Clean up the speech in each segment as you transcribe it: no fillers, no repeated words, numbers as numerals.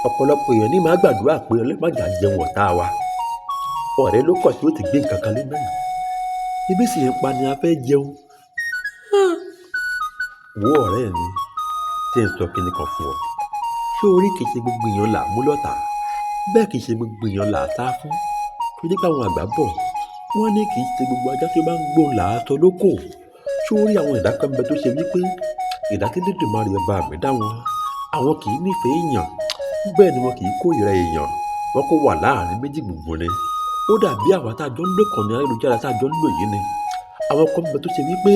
Ọ̀pọ̀lọpọ̀ èèyàn ní máa gbàdúrà pé Ọlọ́run má jà jẹun ọ̀tá wa. Ọ̀rẹ́ ló kọ̀ tí ó ti gbé nǹkan kan lé náà. Ebi sì ń pa ni a fẹ́ jẹun. Wo ọ̀rẹ́ mi, tí ń sọ kíni kan fún ọ. Ṣé o rí kìí ṣe gbogbo èèyàn là mú lọ́tà? Bẹ́ẹ̀ kìí ṣe gbogbo èèyàn là sá fún. Torí pé àwọn àgbà bọ̀, wọ́n ní kìí ṣe gbogbo ajá tó bá ń gbóhùn là á sọ lóko. Ṣé o rí àwọn ẹ̀dá kan bẹ tó ṣe wípé ẹ̀dá tí Elédùmarè ọba mi dá wọn, àwọn kì í nífẹ̀ẹ́ èèyàn, bẹ́ẹ̀ ni wọn kì í kórìíra èèyàn, wọ́n kó wà láàrin méjì gbùngbùn ni. Ó dàbí àwa tá a jọ ń lò kàn ní ayélujára tá a jọ ń lò yìí ni. Àwọn kan bẹ tó ṣe wípé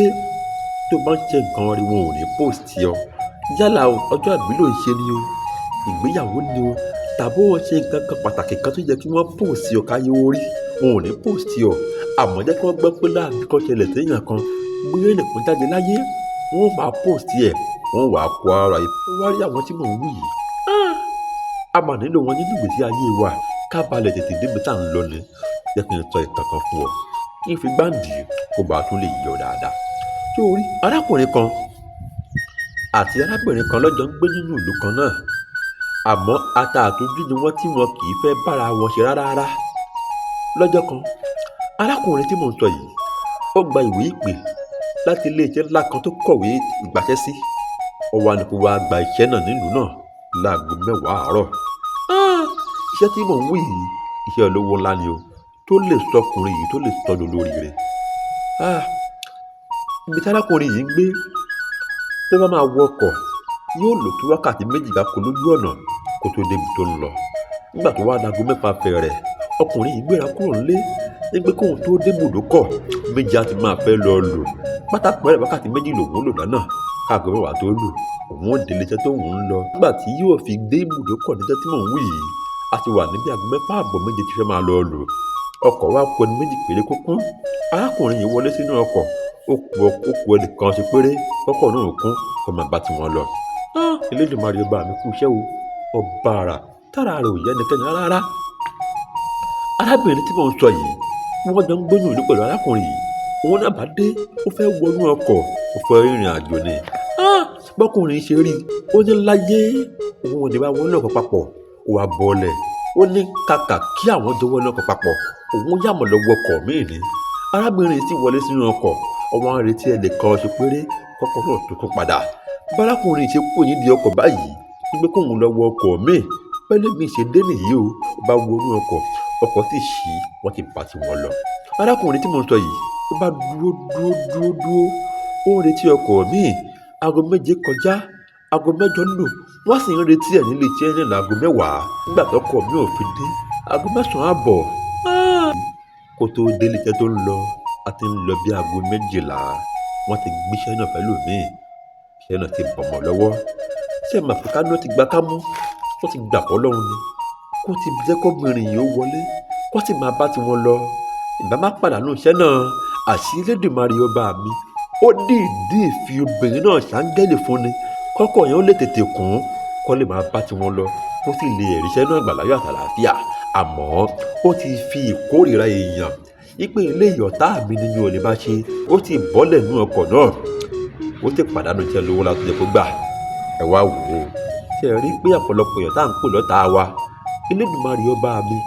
tó bá ń ṣe nǹkan rí wọn ò ní post ọ. Yálà ọjọ́ ìbí ló ń ṣe ni o, ìgbéyàwó ni o, tàbí wọ́n ṣe nǹkan kan pàtàkì kan tó yẹ kí wọ́n post ọ káyé ó rí, wọn ò ní post ọ. Àmọ́ jẹ́ kí wọ́n gbọ́ pé láàbí kan ṣẹlẹ̀ sí èèyàn kan, bóyá ẹnìkan jáde láyé, wọ́n máa post ẹ̀, wọ́n wà á kó ara ẹ̀. Wá rí àwọn tí mò ń wí yìí. A máa nílò wọn nínú ìgbésí ayé wa ká ba lè tètè débi tá à ń lọ ni. Jẹ́ kí n sọ ìtàn kan fún ọ. Kí n fi gbáǹdì kó bá tún lè yọ dáadáa. Ṣé o rí arákùnrin kan àti arábìnrin kan lọ́jọ́ ń gbé nínú ìlú kan náà? Àmọ́ ata àtọjú ni wọ́n tí wọn kì í fẹ́ bára wọn ṣe rárá. Lọ́jọ́ kan, arákùnrin tí mò ń sọ yìí, ó gba ìwé ìpè láti ilé iṣẹ́ ńlá kan tó kọ̀wé ìgbàṣẹ́ sí. Ó wá ní kó wá gba iṣẹ́ náà nílùú náà láago mẹ́wàá àárọ̀. Iṣẹ́ tí mò ń wí yìí, iṣẹ́ olówó ńlá ni o, tó lè sọ ọkùnrin yìí tó lè sọ dolórí rẹ̀. Ibi tí arákùnrin yìí ń gbé, tó bá máa wọ ọkọ̀, yóò lò tó wákàtí méjì gbáko lójú ọ̀nà kó tó dé ibi tó ń lọ. Nígbà tó wá dago mẹ́fà fẹ́rẹ̀, ọkùnrin yìí gbéra kúrò nílé ní pé kóun tó dé ibùdókọ̀, méjì á ti máa fẹ́ lọ lò. Pátápẹ́rẹ́ wákàtí méjì lòun lò lọ́nà káàgó mẹ́wàá tó lù, òun ó dé ilé iṣẹ́ tó ń lọ. Nígbà tí yóò fi dé ibùdókọ̀ níjọ́ tí mò ń wí yìí, a ti wà níbí aago mẹ́fà àbọ̀ méje tí fẹ́ máa lọ lò. Ọkọ̀ wá ku ẹni méjì péré kó kún. Arákùnrin yìí wọlé sínú ọkọ̀, ó ku ẹni kan ṣe péré, kọ́kọ́ náà kún kó máa bá tiwọn lọ. Elédùmarè ọba mi kú iṣẹ́ o, ọba àrà, tára rẹ̀ ò yẹ ẹnikẹ́ni rárá. Arábìnrin tí mò ń sọ yìí, wọ́n jọ ń gbé nínú ìlú pẹ̀lú arákùnrin yìí. Òun náà bá dé, ó fẹ́ wọnú ọkọ̀, ó fẹ́ rìnrìn àjò ni. Bọ́kùnrin ṣe rí, ó ní láyé, òun ò ní bá wọnú ọkọ̀ papọ̀, ó wá bọ́lẹ̀. Ó ní kàkà kí àwọn jọ wọnú ọkọ̀ papọ̀, òun yà mọ̀ lọ wọ ọkọ̀ míì ni. Arábìnrin sì wọlé sínú ọkọ̀, ó wá ń retí ẹnì kan ṣe péré kọ́kọ́ náà tó kún padà. Bárakùnrin ṣe kúrò nídìí ọkọ̀ báyìí, wípé kóun lọ wọ ọkọ̀ míì. Bẹ́lẹ̀ mi ṣe dé nìyí o, ó bá wọnú ọkọ̀, ọkọ̀ sì ṣí, wọ́n ti bá tiwọn lọ. Arákùnrin tí mò ń sọ yìí, ó bá dúró, dúró, dúró, dúró, ó ń retí ọkọ̀ míì. Aago méje kọjá, aago mẹ́jọ lù, wọ́n sì ń retí ẹ̀ nílé iṣẹ́ náà láago mẹ́wàá. Nígbà tí ọkọ̀ mi ò fi dé, aago mẹ́sàn-án àbọ̀, kó tó dé ilé iṣẹ́ tó ń lọ, a ti ń lọ bí aago méjìlá. Wọ́n ti gbé iṣẹ́ náà fẹ́lòmíì. Iṣẹ́ náà ti bọ̀ mọ́ lọ́wọ́. Ṣé ẹ mọ̀ pé ká ní ó ti gba kámú, ó ti gbà fọ́lọ́run ni. Kó ti jẹ́ kóbìnrin yìí ó wọlé, kó sì máa bá tiwọn lọ. Ìbá má pàdánù iṣẹ́ náà, àṣé Elédùmarè ọba mi, ó dìídì fi obìnrin náà ṣáńgẹ́lì fún ni. Kọ́kọ́ yẹn ó lè tètè kún, kó lè máa bá tiwọn lọ, kó sì lè rí iṣẹ́ náà gbà láyọ̀ àtàlàáfíà. Àmọ́ ó ti fi ìkórìíra èèyàn wípé eléyìí ọ̀tá mi ni mi ò lè bá ṣe, ó ti bọ́lẹ̀ nínú ọkọ̀ náà, ó ti pàdánù iṣẹ́ lówó látó yẹ kó gbà. Ẹ wá wò ó. Ṣé ẹ rí pé ọ̀pọ̀lọpọ̀ èèyàn tá à ń pè lọ́tà wa, Elédùmarè ọba mi,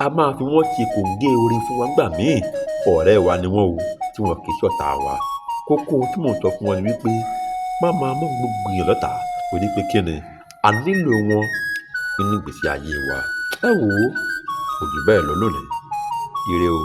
a máa fi wọ́n ṣe kòǹgẹ́ oore fún wa nígbà míì. Ọ̀rẹ́ wa ni wọ́n o, tí wọn kì í ṣọ̀tá wa. Kókó ohun tí mò ń sọ fún wọn ni wípé má máa mú gbogbo èèyàn lọ́tà, torí pé kí ni? A nílò wọn nínú ìgbésí ayé wa. Ẹ wò ó, kò jù bẹ́ẹ̀ lọ lónìí. Ire o.